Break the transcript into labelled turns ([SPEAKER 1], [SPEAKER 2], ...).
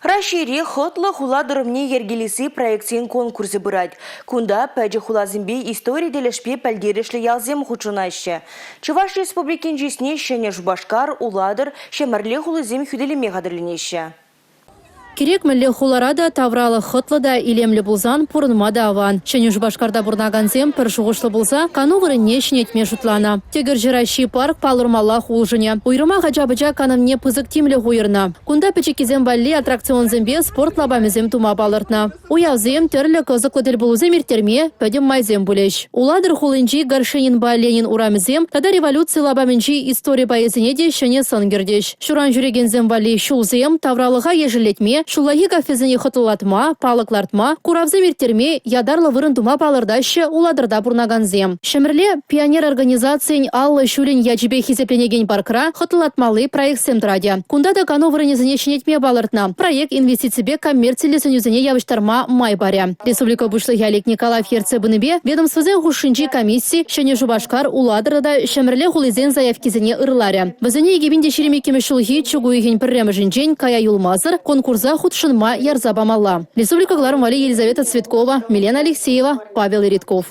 [SPEAKER 1] Раҫҫейре хӑтлӑ хула тӑрӑмне йӗркелесси проектсен конкурсӗ пырать. Кунта пӗчӗк хуласемпе истори тӗлӗшпе пӗлтерӗшлӗ ялсем хутшӑнаҫҫӗ. Чӑваш Республикин чысне Ҫӗнӗ Шупашкар, Улатӑр, Ҫӗмӗрле хулисем хӳтӗлеме хатӗрленеҫҫӗ.
[SPEAKER 2] Кирек мӗнле хулара та тавралӑх хӑтлӑ та илемлӗ пулсан пурӑнма та аван. Ҫӗнӗ Шупашкарта пурӑнакансем пӗр шухӑшлӑ пулса кану вырӑнне ҫӗнетме шутланӑ. Тӗкӗрҫӗ ращи парк палӑрмаллах улшӑнӗ. Уйрӑмах ача-пӑча канӑвне пысӑк тимлӗх уйӑрнӑ. Кунта пӗчӗккисем валли аттракционсемпе спорт лапамӗсем тума палӑртнӑ. Уявсем, тӗрлӗ кӑсӑклӑ тӗлпулусем ирттерме пӗтӗм майсем пулӗҫ. Улатӑр хулинчи Горшенинпа Ленин урамӗсем тата революци лапамӗнчи истори пайӗсене те ҫӗнӗ сӑн кӗртӗҫ. Ҫуран ҫӳрекенсем валли ҫулсем, тавралӑха ешӗллетме, ҫуллахи кафесене хӑтлӑлатма, палӑк лартма, куравсем ирттерме ятарлӑ вырӑн тума палӑртаҫҫӗ Улатӑрта пурӑнакансем. Ҫӗмӗрле пионер организацийӗн 50 ҫулӗн ячӗпе хисепленекен паркра хӑтлӑлатмалли проектсем тӑратӗ. Кунта та кану вырӑнӗсене ҫӗнетме палӑртнӑ. Проект инвестиципе коммерциллӗ сӗнӳсене явӑҫтарма май парӗ. Республика Пуҫлӑхӗ Олег Николаев ертсе пынипе ведомствӑсен хушшинчи комисси Ҫӗнӗ Шупашкар, Улатӑр тата Ҫӗмӗрле хулисен заявкисене ырларӗ. Вӗсене 2022 ҫулхи чӳк уйӑхӗн пӗрремӗшӗнчен кая юлмасӑр конкурса хутшӑнма ярса памалла. Республика кӑларӑм валли Елизавета Цветкова, Милена Алексеева, Павел Иритков.